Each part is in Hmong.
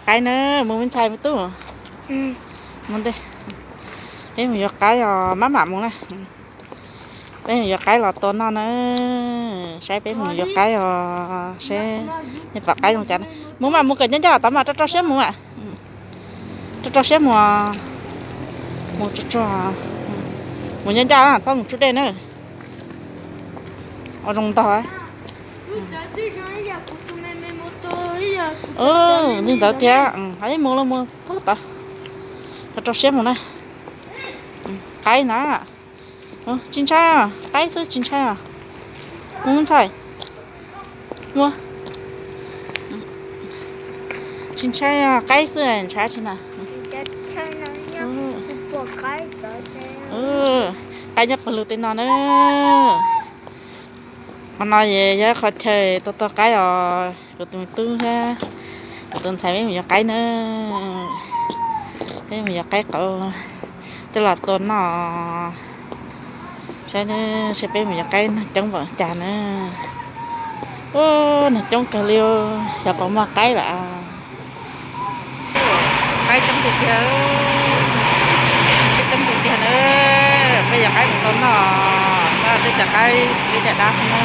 Qaib na, mus me ntxhais me tub. Mus ntej. Peb mus yuav qaib os, maj mam mus na. Peb mus yuav qaib los tua noj na. Saib peb mus yuav qaib os, seb nej pom qaib zoo cas na. Mus mam mus kom ncaj ncaj tod mas, rau rau siab mus mam. Rau rau siab mus. Mus tsuag tsuag. Mus ncaj ncaj, txhob mus tsub dej na. Ua zoo ntog. Li ntawd thiab, mus los mus pog tod. Rau rau siab mus na. Qaib na. Tsis ntshai os, qaib xwb tsis ntshai os. Mus ntxhais. Mus. Tsis ntshai os, qaib xwb ntshai tsis na. Qaib nyob pawg lug tej no na. Qhov no yog qhov chaw tua tua qaib os. Kuv tus me tub thiab kuv tus ntxhais peb mus yuav qaib na. Peb mus yuav qaib qau coj los tua noj. Saib, saib peb mus yuav qaib neeg coob npaum cas na. Ua neeg coob kawg li, xyov puas muaj qaib lawm. Qaib coob tiag tiag, qaib coob tiag tiag na. Peb yuav qaib mus tau noj, noj tej cov qaib ib daim dab xwb na.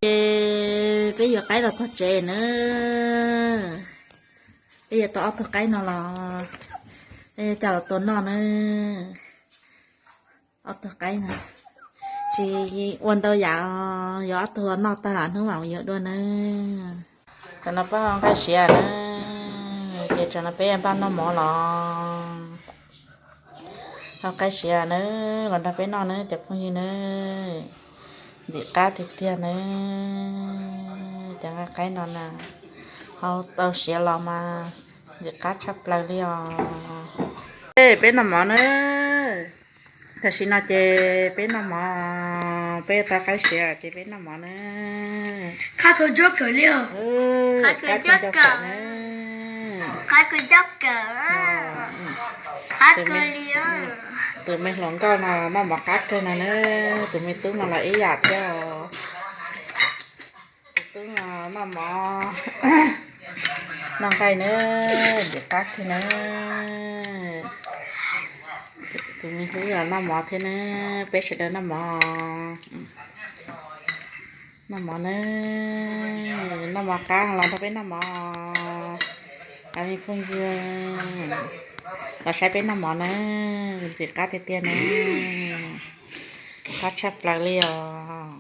Ces peb yuav qaib los txog tsev na. Peb yuav tau ob tug qaib no los, peb yuav coj los tua noj na. Ob tug qaib no, tsis ua ntau yam, yuav ob tug los noj tag los hnub mam yuav dua na. Tam no peb nqaij siav na, ces tam no peb npaj noj mov los. Ho nqaij siav na, los nrog peb noj na cov phooj ywg na. Ntxim qab tiag tiag na. Cov nqaij qaib no na, hau tau siav los mas ntxim qab tshaj plaws li os. Peb noj mov na. Tam sim no ces peb noj mov, peb tau qaib siav ces peb noj mov na. Qab kawg li. Qab kawg li. Tus me hluas nkauj no noj mov qab kawg no na, tus me tub no los ib yam thiab. Tus tub no noj mov, noj nqaij na, ntxim qab kawg na. Tus me tub los noj mov thiab na, peb sawv daws noj mov. Noj mov na, noj mov qab los nrog peb noj mov. Cov me phooj ywg los saib peb noj mov na, ntxim qab tiag tiag na. Qab tshaj plaws li os.